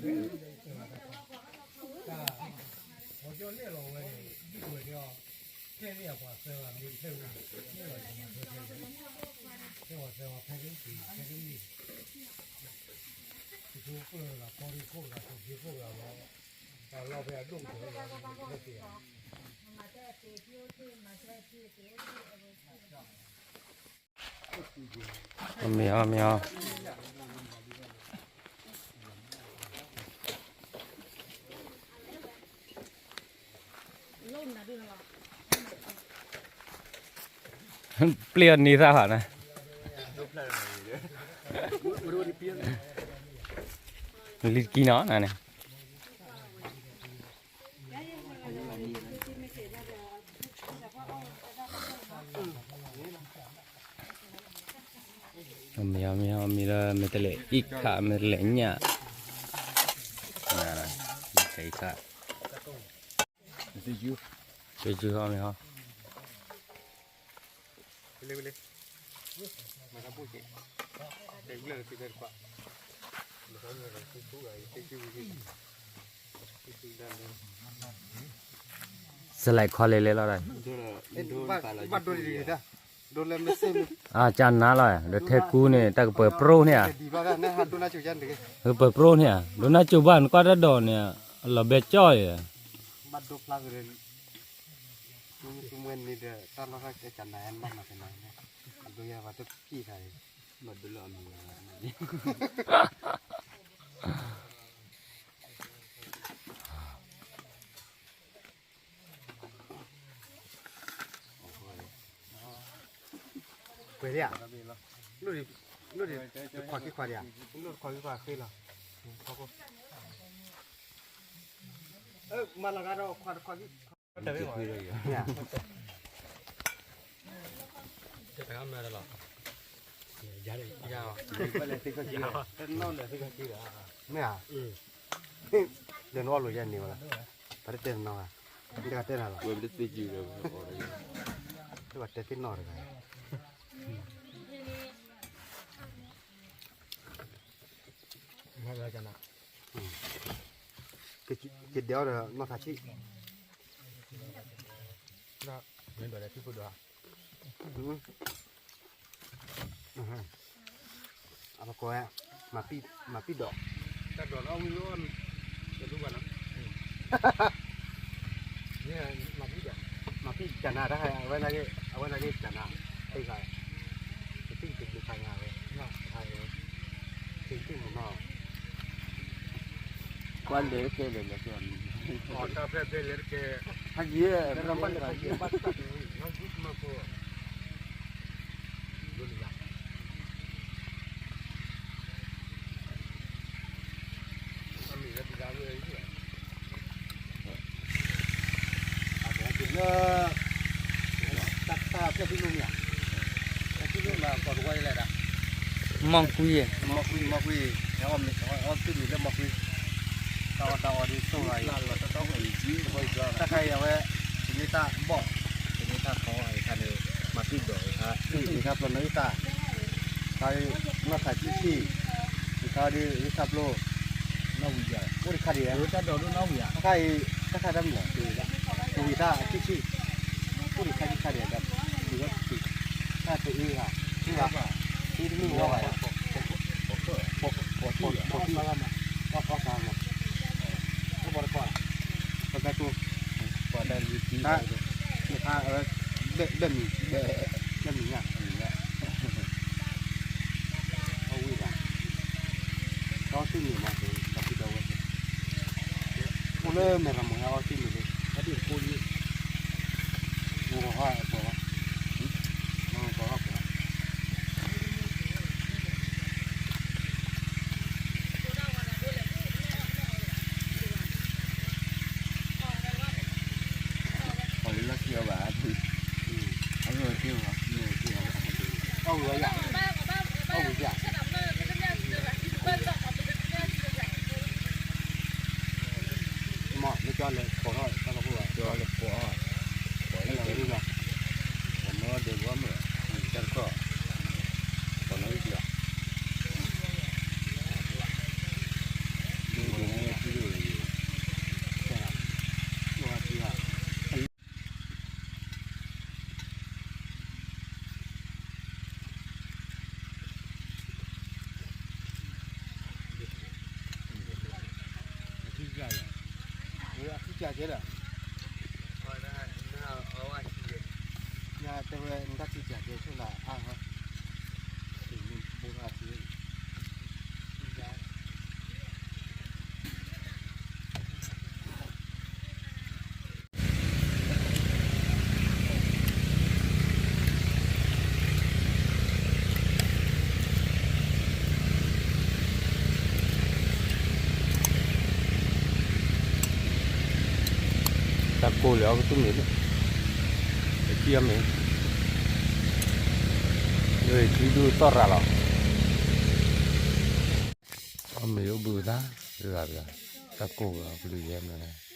တၢ် ပှၤကၠီၣ်နဲၣ်လီၤဝဲန့ၣ် ဒ်ဝဲဒၣ်အီၤ ထဲန့ၣ်အပှၤသၢဂၤမ့ၢ်ထဲဝဲန့ၣ် နဲၣ်လီၤယမၤထွဲထဲဝဲ ထဲဝဲသၢဂၤဖဲကမ့ၢ် ဖဲကမ့ၢ် တကျိၤကျၢၢ်ဂၤ ဖီဒိၣ်ခိၣ်ဂၤ က့ၤခိၣ်ဂၤလီၤ တၢ်လီၢ်ဖဲအဒိၣ်ကတၢၢ်လီၤ ဖဲက့ၤ မ့ၢ်အီၤ မ့ၢ်အီၤ ပျ့ၤအီၤန့ၢ်သၣ်ဟးနၤ, လံတကံနီၤနၤန့ၣ် မ့ၢ်အီၤ မ့ၢ်အီၤ မ့ၢ်လၢ မ့ၢ်တလဲၤအံၤခး မ့ၢ်တလဲၤညၣ်, မ့ၢ်တလဲၤအံၤခး, သ့ၣ်ယုၢ်ဟီ မ့ၢ်ဟီ စလဲးခီလဲၤလဲၤလီၤ, ဘၣ်ဒိလံ, ဒိလၢမ့ၢ်စ့ၢ်မ့ၢ် အကနါလီၤ, ဒီးထဲကူန့ၣ် တၢ်ကပၢၤပြိန့ၣ်ဧါ, ကပၢၤပြိန့ၣ်ဧါ, ဒိနါစိၤဘၣ်နကွၢ်တၢ်ဒိးန့ၣ် အလီၤဘဲကၠီၣ်အံၤ, ဘၣ်ဒိဖျါက့ၤ မ့ၢ်န့ၣ်ဒီး တၢ်လီၢ်တၢ်ကဲကနါ ဘၣ်မၤကနါ အဒိယဲၢ်ဘၣ်တပံၢ်ခါအံၤ ဘၣ်ဒိလၢအမံၤ ပှဲၤဒံးဧါ, လိၣ်ဒံး, လိၣ်ဒံး, တခွါခံခွါဒံးဧါ, လိၣ်တခွါခံခွါဃ့လီၤ, မၤလီၤဂာ်ဒီးခွါတခွါခံ, တဂၤမၤလီၤ, ယၤ, တနီၣ်လဲၤသ့ၣ်ခီၣ်ကံလီၤ, မ့ၢ်ဧါ, ဒီးနအီၣ်လိာ်ယဲၢ်န့ၣ်ဝဲလီၤ, ပှၤတတဲနနီၢ်ဂၤ, တဂၤတဲနၤလီၤ, ဝဲပတသ့ၣ်ကံလီၤ, တဘၣ်တဲသ့ၣ်နီၢ်တဂၤ ကဒဲအီၤဒီးနီၢ်ထးဆံၣ်, အပကိးဝဲ, မၤပံၣ်ဒီး, တၢ်ဒိးလၢအဝံၤလၢအီၤ, တဒူၣ်ဘၣ်နီၤ, မၤပံၣ်ကနၤတၢ်ခါ, အဝဲနာ်က့, အဝဲနာ်က့ကနၤ, တံၢ်ခါ, တံၢ်တဘျုးခါညါဝဲ, တံၢ်မနီၤ, ကွၢ်လဲၤကဲလဲၤလဲၤကဲ, တၢ်ဖဲဖဲလဲၤတကဲ, ဟးယံၤ, ဘၣ်တၢ်တဝံၤ, လၢ တၢ်ဖျဲၣ်ထံလိမ့ၢ်ဧါ, ထံလိမ့ၢ်ကိးတဝီလဲၣ်ဒၣ်, မီၢ်ကွံ, မီၢ်ကွံ, မီၢ်ကွံ, အီၣ်သ့ၣ်မံၤလၢမီၢ်ကွံ, တၢ်အီၣ်တၢ်အီဒ်သိးဂၤအံၤ, တၢ်ခါအံၤအဝဲ, တမ့ၢ်တၢ်ဘီၣ်, တမ့ၢ်တၢ်ထီအံၤခါန့ၣ်, မၤသံဒိးအံၤခါ, အံၤခါပျီနီၢ်အံၤသၣ်, ခါအံၤ, နီၢ်ခးဆံၣ်ဆံၣ်, အံၤခါဒ်အံၤခါပျီ နီၢ်ဝံၤယၤ, အိၣ်တခါဒံး, တၢ်ဒိးဒိၣ်နီၢ်ဝံၤယၤ, တၢ်ခါအံၤ, တၢ်ခါတၢ်မနုၤလဲၣ်, တဝံၤတၢ်အဆံၣ်ဆံၣ်, အိၣ်တခါဒံးခါဒံး, တၢ်တအ့ၣ်ဂၤ, အ့ၣ်ဂၤ, အ့ၣ်တမ့ၢ်ဝဲဂၤ, ပိာ်ထံၣ်, ပိာ်သၣ်မး, အိၣ်ဘီတခီ, ပကတိၤ, ပှၤတၢ်လံၤသံ, တခါ, ဘၣ်မံၤ, ဘၣ်မံၤညၣ်, မံၤညၣ် အဝံၤဘၣ်, အီၣ်သ့ၣ်မံၤမး, တၢ်ဖံးဒီးဝဲ, အိၣ်လၢမဲာ်ရမိၢ်ဟဲအီၣ်သ့ၣ်မံၤလံ, အဒိၣ်တကိးလံ, မိၢ်ကီၢ်ဟီၣ်အပှဲၤဘၣ်, မိၢ်ကီၢ်ဟီၣ်ပှဲၤဘၣ် ပှၤလၢလီၢ်ခံအီၤဘၣ်, အဂ့ၢ်ဝဲသ့ၣ်ဝဲ, အီၣ်ဝံၤယၤ, အီၣ်ဝံၤယၤ, မ့ၢ်ကၠီလဲၤကိးထီၣ်တၢ်ကဖိဘၣ်, ကၠီလဲၤကိး, ကိးလၢလီၤ, အထံၣ်ကၢကဲဒီး, ယတဲဝဲ နတၢ်ထံၣ်ကၢကဲဆိၣ်လၢအါဟီ, တၢ်ကိၢ်လၢအကသူၣ်မ့ၢ်, အထံၣ်အမ့ၢ်, လၢခံဒုးသီၣ်ရၤလီၤ, အမ့ၢ်အိၣ်ဘှံးဝဲဒၣ်, တဂၤတဂၤ, တၢ်ကိၢ်လၢအကလုာ်ယဲၢ်န့ၣ်